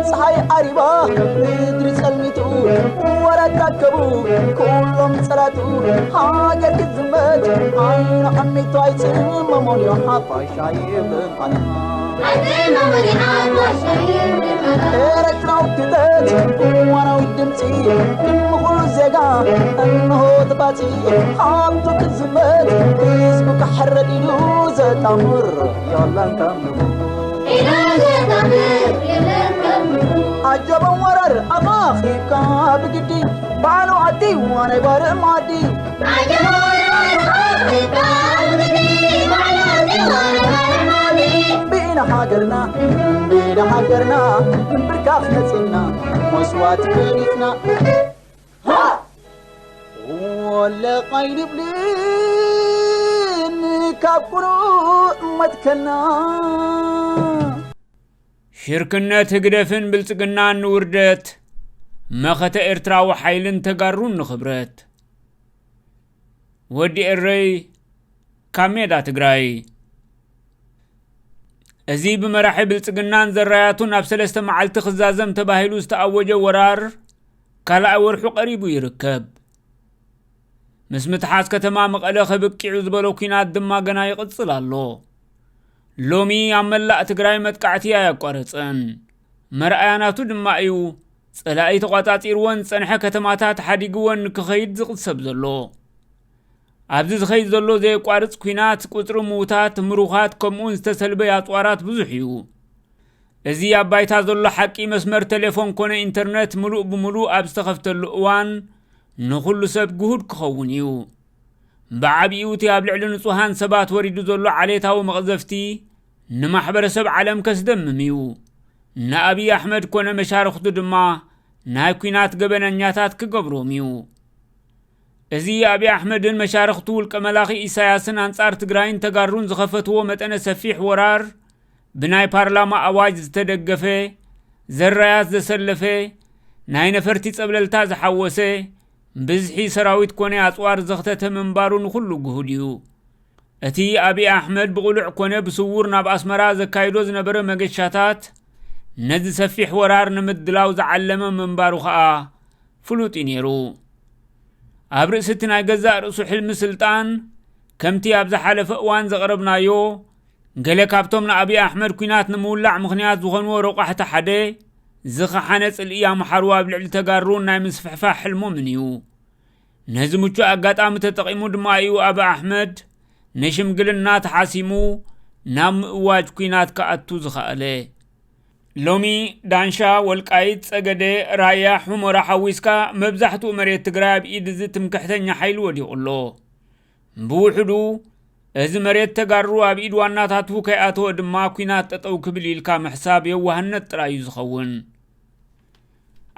ፀሓይ ዓሪባ ምድሪ ጸልሚቱ፣ ወራድ ኣከቡ ኩሎም ጸላቱ፣ ሃገር ክትዝመት ዓይኑ ዓሚቱ ኣይጽመሞን እዩ ሓፋሽ ኣይብልን ቃና። ኤርትራዊ ክተት እዋናዊ ድምፂ፣ ቅድሚ ኩሉ ዜጋ እንሆ ተባፂ፣ ሃብቱ ክትዝመት ህዝቡ ክሕረድ ኢሉ ዘጣምር የለን ከም ንጉስ። ኢሉ ዘጣምር የለን ከም ንጉስ። ዓጀበ ወራር ኣኻኺብካ ብግዲ፣ ባዕሉ ኣዲዋ ናይ ባርዕ ማዲ። ዓጀበ ወራር ኣኻኺብካ ብግዲ፣ ባዕሉ ኣዲዋ ናይ ባርዕ ማዲ። ብኢና ሃገርና፣ ብኢና ሃገርና፣ ምብርካኽ መጺና፣ መስዋእቲ ከሊፍና። ሃ! ወለቕ ኣይንብልን ካብ ቁሩእ መትከልና። ሽርክነት ህግደፍን ብልጽግናን ንውርደት፣ መኸተ ኤርትራዊ ሓይልን ተጋሩን ንኽብረት። ወዲ ኤረይ ካብ ሜዳ ትግራይ። እዚ ብመራሒ ብልጽግናን ዘራያቱን ኣብ ሰለስተ መዓልቲ ክዛዘም ተባሂሉ ዝተኣወጀ ወራር ካልኣይ ወርሑ ቀሪቡ ይርከብ። ምስ ምትሓዝ ከተማ መቐለ ከብቂዑ ዝበሎ ኲናት ድማ ገና ይቕጽል ኣሎ። ሎሚ ኣብ መላእ ትግራይ መጥቃዕቲ ኣያቋረጸን። መርኣያ ናቱ ድማ እዩ ጸላኢ ተቋጻጺርወን ዝጸንሐ ከተማታት ሓዲግወን ንክኸይድ ዝቕሰብ ዘሎ። ኣብዚ ዝኸይድ ዘሎ ዘየቋርጽ ኲናት ቁጽሪ ምዉታት፣ ምሩኻት ከምኡውን ዝተሰልበ ኣጽዋራት ብዙሕ እዩ። እዚ ኣብ ባይታ ዘሎ ሓቂ መስመር ቴሌፎን ኮነ ኢንተርነት ምሉእ ብምሉእ ኣብ ዝተኸፍተሉ እዋን ንኹሉ ሰብ ግሁድ ክኸውን እዩ። ብዓቢኡ እቲ ኣብ ልዕሊ ንጹሃን ሰባት ወሪዱ ዘሎ ዓሌታዊ መቕዘፍቲ ንማሕበረሰብ ዓለም ከስደምም እዩ። ንኣብይ ኣሕመድ ኮነ መሻርኽቱ ድማ ናይ ኲናት ገበነኛታት ክገብሮም እዩ። እዚ ኣብይ ኣሕመድን መሻርኽቱ ውልቀ መላኺ ኢሳያስን ኣንጻር ትግራይን ተጋሩን ዝኸፈትዎ መጠነ ሰፊሕ ወራር ብናይ ፓርላማ ኣዋጅ ዝተደገፈ፣ ዘራያት ዘሰለፈ፣ ናይ ነፈርቲ ጸብለልታ ዝሓወሰ፣ ብዝሒ ሰራዊት ኮነ ኣጽዋር ዘኽተተ ምንባሩ ንኹሉ ግሁድ እዩ። እቲ ኣብይ ኣሕመድ ብቕሉዕ ኮነ ብስዉር ናብ ኣስመራ ዘካይዶ ዝነበረ መገሻታት ነዚ ሰፊሕ ወራር ንምድላው ዝዓለመ ምንባሩ ኸኣ ፍሉጥ እዩ ነይሩ። ኣብ ርእሲ እቲ ናይ ገዛእ ርእሱ ሕልሚ ስልጣን፣ ከምቲ ኣብ ዝሓለፈ እዋን ዘቕረብናዮ፣ ገለ ካብቶም ንኣብይ ኣሕመድ ኲናት ንምውላዕ ምኽንያት ዝኾንዎ ረቋሕቲ ሓደ፣ ዝኸሓነ ጽልኢ ኣምሓሩ ኣብ ልዕሊ ተጋሩ ናይ ምስፍሕፋሕ ሕልሞምን እዩ። ነዚ ምቹእ ኣጋጣሚ ተጠቒሙ ድማ እዩ ኣብይ ኣሕመድ ንሽምግልና ተሓሲሙ ናብ ምእዋጅ ኲናት ክኣቱ ዝኸኣለ። ሎሚ ዳንሻ፣ ወልቃይት፣ ጸገደ፣ ራያ፣ ሑመራ ሓዊስካ መብዛሕትኡ መሬት ትግራይ ኣብ ኢድ እዚ ትምክሕተኛ ሓይሊ ወዲቑ ኣሎ። ብውሕዱ፣ እዚ መሬት ተጋሩ ኣብ ኢድ ዋናታቱ ከይኣተወ ድማ ኲናት ጠጠው ክብል ኢልካ ምሕሳብ የዋህነት ጥራይ እዩ ዝኸውን።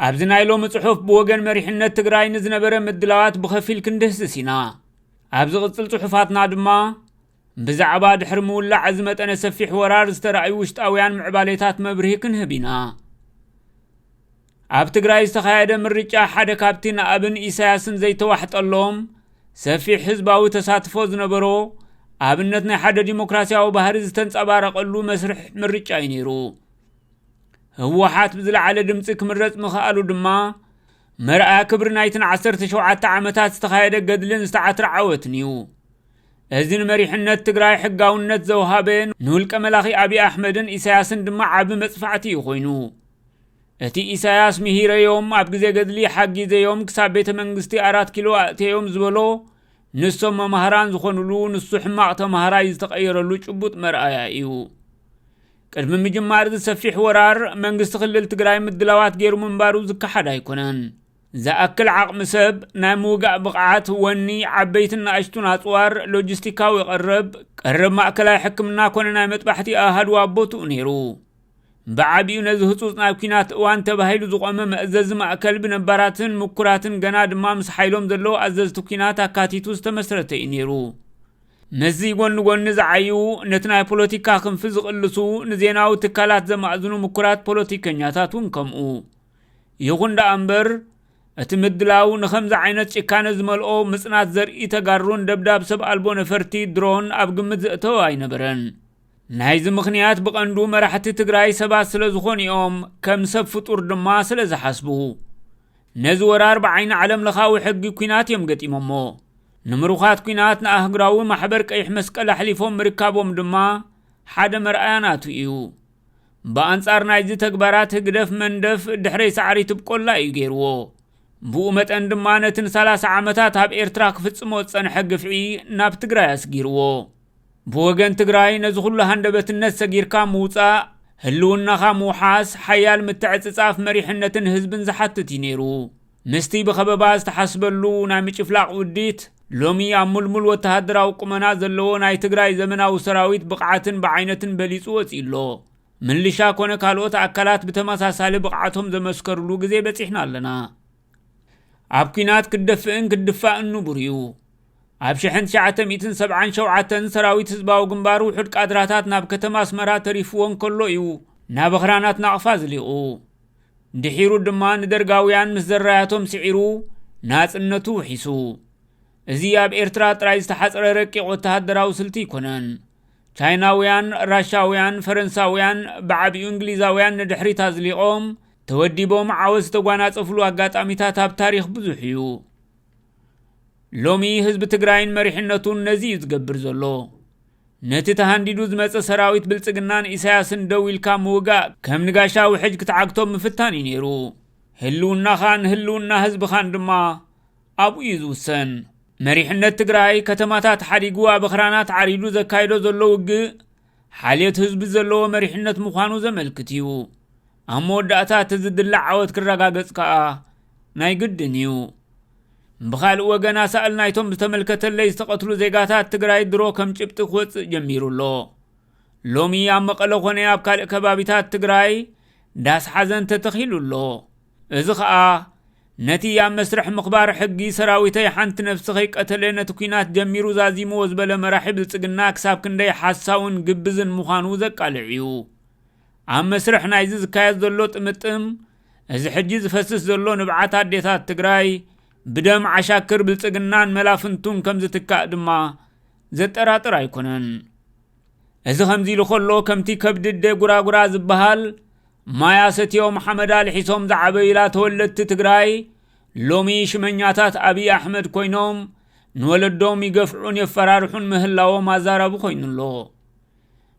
ኣብዚ ናይ ሎሚ ጽሑፍ ብወገን መሪሕነት ትግራይ ንዝነበረ ምድላዋት ብኸፊል ክንድህስስ ኢና። ኣብ ዝቕጽል ጽሑፋትና ድማ ብዛዕባ ድሕሪ ምውላዕ እዚ መጠነ ሰፊሕ ወራር ዝተራእዩ ውሽጣውያን ምዕባሌታት መብርሂ ክንህብ ኢና። ኣብ ትግራይ ዝተኻየደ ምርጫ ሓደ ካብቲ ንኣብን ኢሳያስን ዘይተዋሕጠሎም ሰፊሕ ህዝባዊ ተሳትፎ ዝነበሮ ኣብነት ናይ ሓደ ዲሞክራሲያዊ ባህሪ ዝተንጸባረቐሉ መስርሕ ምርጫ እዩ ነይሩ። ህወሓት ብዝለዓለ ድምፂ ክምረፅ ምኽኣሉ ድማ መርኣያ ክብሪ ናይትን ዓሰርተ ሸውዓተ ዓመታት ዝተኻየደ ገድልን ዝተዓትረ ዓወትን እዩ። እዚ ንመሪሕነት ትግራይ ሕጋውነት ዘውሃበ ንውልቀ መላኺ ኣብይ ኣሕመድን ኢሳያስን ድማ ዓቢ መጽፋዕቲ እዩ ኮይኑ። እቲ ኢሳያስ ምሂረዮም፣ ኣብ ግዜ ገድሊ ሓጊዘዮም፣ ክሳብ ቤተ መንግስቲ ኣራት ኪሎ ኣእተዮም ዝበሎ ንሶም መማህራን ዝኾኑሉ፣ ንሱ ሕማቕ ተማሃራይ ዝተቐየረሉ ጭቡጥ መርኣያ እዩ። ቅድሚ ምጅማር እዚ ሰፊሕ ወራር መንግስቲ ክልል ትግራይ ምድላዋት ገይሩ ምንባሩ ዝከሓድ ኣይኮነን። ዝኣክል ዓቕሚ ሰብ፣ ናይ ምውጋእ ብቕዓት፣ ወኒ፣ ዓበይትን ንኣሽቱን ኣጽዋር፣ ሎጂስቲካዊ ቀረብ፣ ቀረብ ማእከላይ ሕክምና ኮነ ናይ መጥባሕቲ ኣሃዱ ኣብ ቦትኡ ነይሩ። ብዓቢኡ ነዚ ህጹጽ ናይ ኲናት እዋን ተባሂሉ ዝቖመ መእዘዚ ማእከል ብነባራትን ምኩራትን ገና ድማ ምስ ሓይሎም ዘለዉ ኣዘዝቲ ኲናት ኣካቲቱ ዝተመስረተ እዩ ነይሩ። ምስዚ ጎኒ ጎኒ ዝዓዩ፣ ነቲ ናይ ፖለቲካ ክንፊ ዝቕልሱ፣ ንዜናዊ ትካላት ዘማእዝኑ ምኩራት ፖለቲከኛታት እውን ከምኡ። ይኹን ደኣ እምበር፣ እቲ ምድላው ንኸምዚ ዓይነት ጭካነ ዝመልኦ ምጽናት ዘርኢ ተጋሩን ደብዳብ ሰብ ኣልቦ ነፈርቲ ድሮን ኣብ ግምት ዘእተወ ኣይነበረን። ናይዚ ምኽንያት ብቐንዱ መራሕቲ ትግራይ ሰባት ስለ ዝኾኑ እዮም፣ ከም ሰብ ፍጡር ድማ ስለ ዝሓስቡ። ነዚ ወራር ብዓይኒ ዓለም ለኻዊ ሕጊ ኲናት እዮም ገጢሞሞ። ንምሩኻት ኲናት ንኣህጉራዊ ማሕበር ቀይሕ መስቀል ኣሕሊፎም ምርካቦም ድማ ሓደ መርኣያ ናቱ እዩ። ብኣንጻር ናይዚ ተግባራት ህግደፍ መንደፍ ድሕረይ ሳዕሪ ትብቆላ እዩ ገይርዎ። ብኡ መጠን ድማ ነቲ ንሰላሳ ዓመታት ኣብ ኤርትራ ክፍጽሞ ዝጸንሐ ግፍዒ ናብ ትግራይ ኣስጊርዎ። ብወገን ትግራይ ነዚ ኩሉ ሃንደበትነት ሰጊርካ ምውጻእ፣ ህልውናኻ ምውሓስ፣ ሓያል ምትዕጽጻፍ መሪሕነትን ህዝብን ዝሓትት እዩ ነይሩ። ምስቲ ብኸበባ ዝተሓስበሉ ናይ ምጭፍላቕ ውዲት፣ ሎሚ ኣብ ሙልሙል ወተሃደራዊ ቁመና ዘለዎ ናይ ትግራይ ዘመናዊ ሰራዊት ብቕዓትን ብዓይነትን በሊጹ ወጺኡ ኣሎ። ምልሻ ኮነ ካልኦት ኣካላት ብተመሳሳሊ ብቕዓቶም ዘመስከርሉ ግዜ በጺሕና ኣለና። ኣብ ኲናት ክትደፍእን ክትድፋእን ንቡር እዩ። ኣብ ሽሕን ትሽዓተ ሚእትን ሰብዓን ሸውዓተን ሰራዊት ህዝባዊ ግንባር ውሑድ ካድራታት ናብ ከተማ ኣስመራ ተሪፍዎ እንከሎ እዩ ናብ ኣኽራናት ናቕፋ ዝሊቑ። ድሒሩ ድማ ንደርጋውያን ምስ ዘራያቶም ስዒሩ ናጽነቱ ውሒሱ። እዚ ኣብ ኤርትራ ጥራይ ዝተሓጽረ ረቂቕ ወተሃደራዊ ስልቲ ኣይኮነን። ቻይናውያን፣ ራሻውያን፣ ፈረንሳውያን፣ ብዓቢኡ እንግሊዛውያን ንድሕሪት ኣዝሊቖም፣ ተወዲቦም ዓወት ዝተጓናጸፍሉ ኣጋጣሚታት ኣብ ታሪኽ ብዙሕ እዩ። ሎሚ ህዝቢ ትግራይን መሪሕነቱን ነዚ እዩ ዝገብር ዘሎ። ነቲ ተሃንዲዱ ዝመጸ ሰራዊት ብልጽግናን ኢሳያስን ደው ኢልካ ምውጋእ ከም ንጋሻ ውሕጅ ክትዓግቶም ምፍታን እዩ ነይሩ። ህልውናኻን ህልውና ህዝብኻን ድማ ኣብኡ እዩ ዝውሰን። መሪሕነት ትግራይ ከተማታት ሓዲጉ ኣብ ኣኽራናት ዓሪዱ ዘካይዶ ዘሎ ውግእ፣ ሓልዮት ህዝቢ ዘለዎ መሪሕነት ምዃኑ ዘመልክት እዩ። ኣብ መወዳእታ እቲ ዝድላዕ ዓወት ክረጋገጽ ከኣ ናይ ግድን እዩ። ብኻልእ ወገን፣ ኣሳእል ናይቶም ዝተመልከተለይ ዝተቐትሉ ዜጋታት ትግራይ ድሮ ከም ጭብጢ ክወጽእ ጀሚሩ ኣሎ። ሎሚ ኣብ መቐለ ኮነ ኣብ ካልእ ከባቢታት ትግራይ ዳስ ሓዘን ተተኺሉ ኣሎ። እዚ ኸኣ ነቲ ኣብ መስርሕ ምኽባር ሕጊ ሰራዊተይ ሓንቲ ነፍሲ ከይቀተለ ነቲ ኲናት ጀሚሩ ዛዚምዎ ዝበለ መራሒ ብልጽግና ክሳብ ክንደይ ሓሳውን ግብዝን ምዃኑ ዘቃልዕ እዩ። ኣብ መስርሕ ናይዚ ዝካየድ ዘሎ ጥምጥም፣ እዚ ሕጂ ዝፈስስ ዘሎ ንብዓት ኣዴታት ትግራይ ብደም ዓሻክር ብልጽግናን መላፍንቱን ከም ዝትካእ ድማ ዘጠራጥር ኣይኮነን። እዚ ከምዚ ኢሉ ከሎ፣ ከምቲ ከብዲ ኣደ ጉራጉራ ዝበሃል፣ ማይ ኣሰትዮም ሓመድ ኣልሒሶም ዝዓበዩላ ተወለድቲ ትግራይ፣ ሎሚ ሽመኛታት ኣብይ ኣሕመድ ኮይኖም፣ ንወለዶም ይገፍዑን የፈራርሑን ምህላዎም ኣዛራቢ ኮይኑ ኣሎ።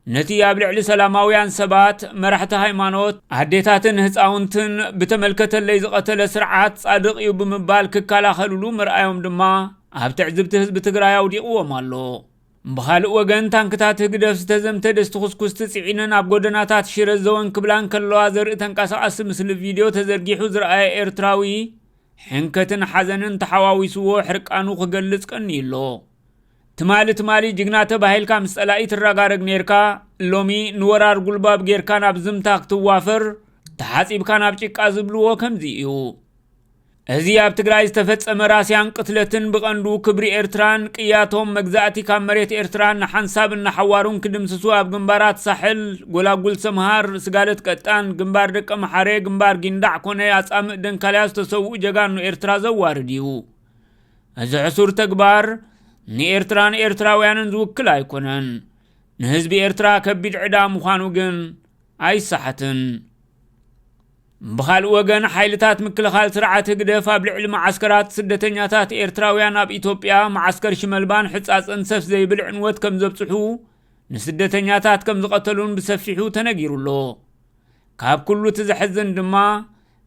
ነቲ ኣብ ልዕሊ ሰላማውያን ሰባት፣ መራሕቲ ሃይማኖት፣ ኣዴታትን ህፃውንትን ብተመልከተለይ ዝቐተለ ስርዓት ጻድቕ እዩ ብምባል ክከላኸልሉ ምርኣዮም ድማ ኣብ ትዕዝብቲ ህዝቢ ትግራይ ኣውዲቕዎም ኣሎ። ብኻልእ ወገን፣ ታንክታት ህግደፍ ዝተዘምተ ደስቲ ኩስኩስቲ ጽዒነን ኣብ ጎደናታት ሽረ ዘወን ክብላ እንከለዋ ዘርኢ ተንቀሳቓሲ ምስሊ ቪድዮ ተዘርጊሑ ዝረኣየ ኤርትራዊ፣ ሕንከትን ሓዘንን ተሓዋዊስዎ ሕርቃኑ ክገልጽ ቀንዩ ኣሎ። ትማሊ ትማሊ ጅግና ተባሂልካ ምስ ጸላኢ ትረጋረግ ኔርካ፣ ሎሚ ንወራር ጉልባብ ጌርካ ናብ ዝምታ ክትዋፈር፣ ተሓጺብካ ናብ ጭቃ ዝብልዎ ከምዚ እዩ። እዚ ኣብ ትግራይ ዝተፈጸመ ራስያን ቅትለትን ብቐንዱ ክብሪ ኤርትራን ቅያቶም መግዛእቲ ካብ መሬት ኤርትራን ንሓንሳብን ንሓዋሩን ክድምስሱ ኣብ ግንባራት ሳሕል፣ ጎላጉል ሰምሃር፣ ስጋለት ቀጣን፣ ግንባር ደቀ መሓረ፣ ግንባር ጊንዳዕ ኮነ ኣጻምእ ደንካልያ ዝተሰውኡ ጀጋኑ ኤርትራ ዘዋርድ እዩ። እዚ ሕሱር ተግባር ንኤርትራን ኤርትራውያንን ዝውክል ኣይኮነን። ንህዝቢ ኤርትራ ከቢድ ዕዳ ምዃኑ ግን ኣይሰሓትን። ብኻልእ ወገን፣ ሓይልታት ምክልኻል ስርዓት ህግደፍ ኣብ ልዕሊ መዓስከራት ስደተኛታት ኤርትራውያን ኣብ ኢትዮጵያ፣ መዓስከር ሽመልባን ሕጻጽን ሰፍ ዘይብል ዕንወት ከም ዘብጽሑ፣ ንስደተኛታት ከም ዝቐተሉን ብሰፊሑ ተነጊሩ ኣሎ። ካብ ኩሉ እቲ ዘሕዝን ድማ፣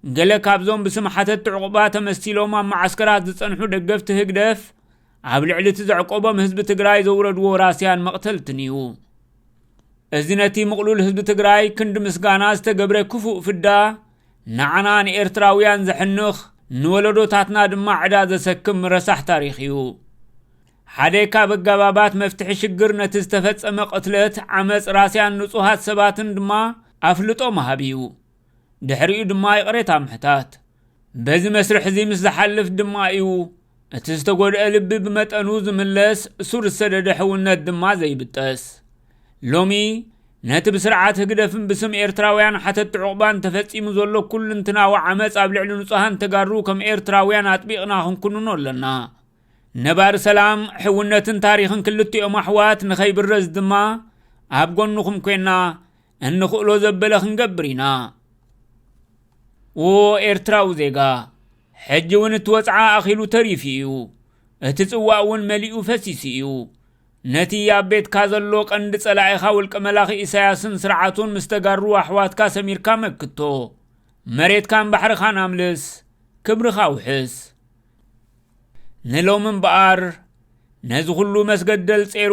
ገለ ካብዞም ብስም ሓተቲ ዕቑባ ተመሲሎም ኣብ መዓስከራት ዝጸንሑ ደገፍቲ ህግደፍ፣ ኣብ ልዕሊ እቲ ዘዕቆቦም ህዝቢ ትግራይ ዘውረድዎ ራስያን መቕተልትን እዩ። እዚ ነቲ ምቕሉል ህዝቢ ትግራይ ክንዲ ምስጋና ዝተገብረ ክፉእ ፍዳ፣ ንዓና ንኤርትራውያን ዘሕንኽ፣ ንወለዶታትና ድማ ዕዳ ዘሰክም ረሳሕ ታሪኽ እዩ። ሓደ ካብ ኣገባባት መፍትሒ ሽግር ነቲ ዝተፈጸመ ቅትለት፣ ዓመጽ ራስያን ንጹሃት ሰባትን ድማ ኣፍልጦ ምሃብ እዩ። ድሕሪኡ ድማ ይቕሬታ ምሕታት። በዚ መስርሕ እዚ ምስ ዝሓልፍ ድማ እዩ እቲ ዝተጎድአ ልቢ ብመጠኑ ዝምለስ፣ ሱር ዝሰደደ ሕውነት ድማ ዘይብጠስ። ሎሚ ነቲ ብስርዓት ህግደፍን ብስም ኤርትራውያን ሓተቲ ዕቑባን ተፈጺሙ ዘሎ ኩልንትናዊ ዓመጽ ኣብ ልዕሊ ንጹሃን ተጋሩ ከም ኤርትራውያን ኣጥቢቕና ክንኩንኖ ኣለና። ነባሪ ሰላም፣ ሕውነትን ታሪኽን ክልቲኦም ኣሕዋት ንኸይብረዝ ድማ ኣብ ጎንኹም ኮይና እንኽእሎ ዘበለ ክንገብር ኢና። ዎ ኤርትራዊ ዜጋ፣ ሕጂ እውን እቲ ወጽዓ ኣኺሉ ተሪፉ እዩ። እቲ ጽዋእ እውን መሊኡ ፈሲሱ እዩ። ነቲ ኣብ ቤትካ ዘሎ ቀንዲ ጸላኢኻ ውልቀ መላኺ ኢሳያስን ስርዓቱን ምስ ተጋሩ ኣሕዋትካ ሰሚርካ መክቶ። መሬትካን ባሕርኻን ኣምልስ፣ ክብርኻ ውሕስ። ንሎሚ እምበኣር ነዚ ኩሉ መስገደል ጼሩ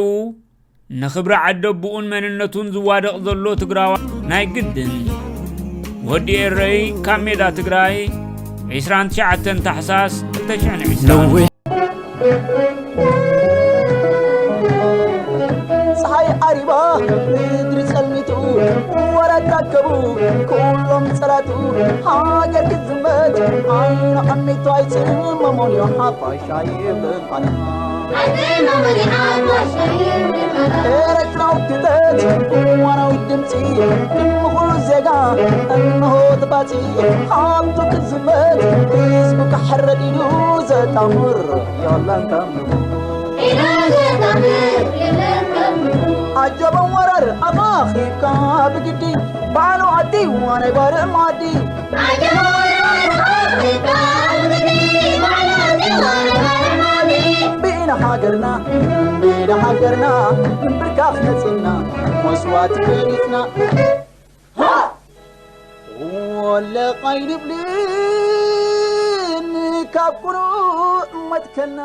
ንኽብሪ ዓደቡኡን መንነቱን ዝዋደቕ ዘሎ ትግራዋ ናይ ግድን። ወዲ ኤረይ ካብ ሜዳ ትግራይ፣ ዕስራን ትሽዓተን ታሕሳስ ክልተ ሽሕን ዕስራን። ፀሓይ ዓሪባ ምድሪ ጸልሚቱ፣ ወራት ኣከቡ ኩሎም ጸላቱ፣ ሃገር ክትዝመት ዓይኑ ዓሚቱ ኣይጽመሞን እዩ ሓፋሽ ኣይብልን ቃና። ኤርትራዊ ክተት እዋናዊ ድምፂ፣ ድምኹ ዜጋ እንሆ ተባፂ፣ ሃብቱ ክትዝመት ህዝቡ ክሕረድ ኢሉ ዘጣምር የለን ከም ንጉ። ኢሉ ዘጣምር የለን ከም ንጉ። ኣጀቦም ወራር ኣኻኺብካ ብግዲ፣ ባዕሉ ኣዲዋ ናይ ባርዕ ማዲ። ብኢና ሃገርና፣ ብኢና ሃገርና፣ ምብርካኽ መጺና፣ መስዋእቲ ከሊፍና። ሃ! ወለቕ ኣይንብልን ካብ ቁሩእ መትከልና።